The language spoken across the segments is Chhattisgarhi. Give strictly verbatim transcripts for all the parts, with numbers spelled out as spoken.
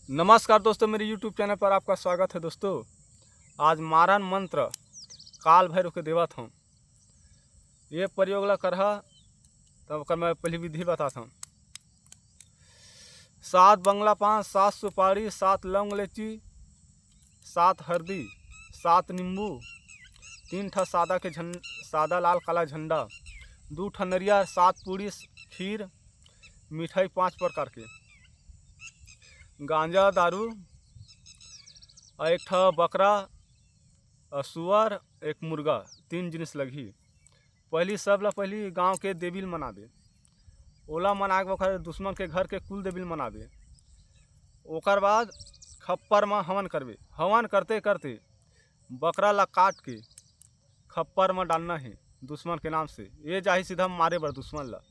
नमस्कार दोस्तों, मेरे YouTube चैनल पर आपका स्वागत है। दोस्तों, आज मारन मंत्र काल भैरव के देवत हूँ। ये प्रयोग ला करहा, तब ओकर मैं पहली विधि बताता हूँ। सात बंगला पान, सात सुपारी, सात लौंग लेची, सात हरदी, सात नींबू, तीन ठा सादा के झं-, सादा लाल काला झंडा, दू ठा नरियर, सात पूड़ी, खीर, मिठाई पाँच प्रकार के, गांजा दारू, अउ एक ठा बकरा, अउ सुअर, एक मुर्गा, तीन जिनिस लगही। पहली, सब ला पहली गांव के देवी ल मनाबे, ओला मनाए के ओकर दुश्मन के घर के कुल देवी ल मनाबे। ओकर बाद खप्पर म हवन करबे। हवन करते करते बकरा ला काट के खप्पर म डालना हे दुश्मन के नाम से। ये जाही सीधा मारे बर दुश्मन ला।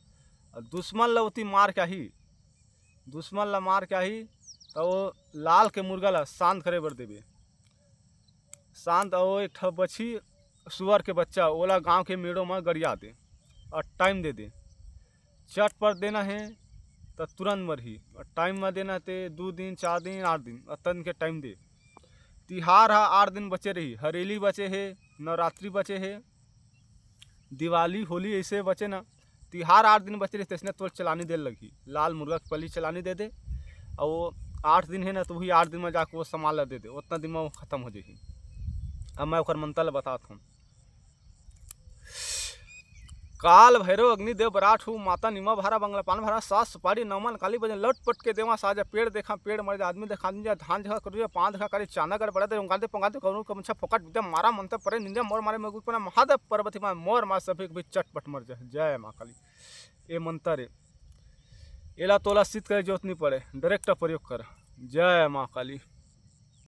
अउ दुश्मन ला ओती मार के आही, दुश्मन ला मार के आही, त वो लाल के मुर्गा ला शांत करे बर देबे। शांत, अउ एक ठा बछी सुअर के बच्चा, ओला गांव के मेड़ो म गड़िया दे अउ टाइम दे दे। चटपट देना हे त तुरंत मरही। अउ टाइम म देना हे ते दू दिन, चार दिन, आठ दिन, अतन के टाइम दे। तिहार ह आठ दिन बचे रही, हरेली बचे हे, नवरात्रि बचे हे, दिवाली, होली ऐसे बचे ना। तिहार आठ दिन बचे रही, तैसने तोल चलानी दे लगही। लाल मुर्गा के पहली चलानी दे दे, अउ वो आठ दिन हे ना, तो वही आठ दिन में जाके वो सामान ला दे दे, उतना दिन में वो खत्म हो जाही। अब मैं ओकर मंत्र ला बतात हूँ। काल भैरव अग्नि देव बराठ हूँ, माता निमा भरा बंगला पान भरा, सास सुपारी नमन काली बजन लटपट के देवा साजा, पेड़ देखा पेड़ मर जा, आदमी देखा आदमी जा, धान देखा करू जा, पान देखा करे, चाना गड़ बड़ा दे, उंगाल दे पंगाल दे, कौनो कमछा फोकट विद्या मारा मंत्र परे निंजा मोर मारे मगुर पना महादेव पार्वती माँ मोर माँ सभी भी चटपट मर जा। जय माँ काली। ए मंत्र ए, एला तोला सिद्ध करे जरूरत नहीं पड़े, डायरेक्ट प्रयोग कर। जय माँ काली।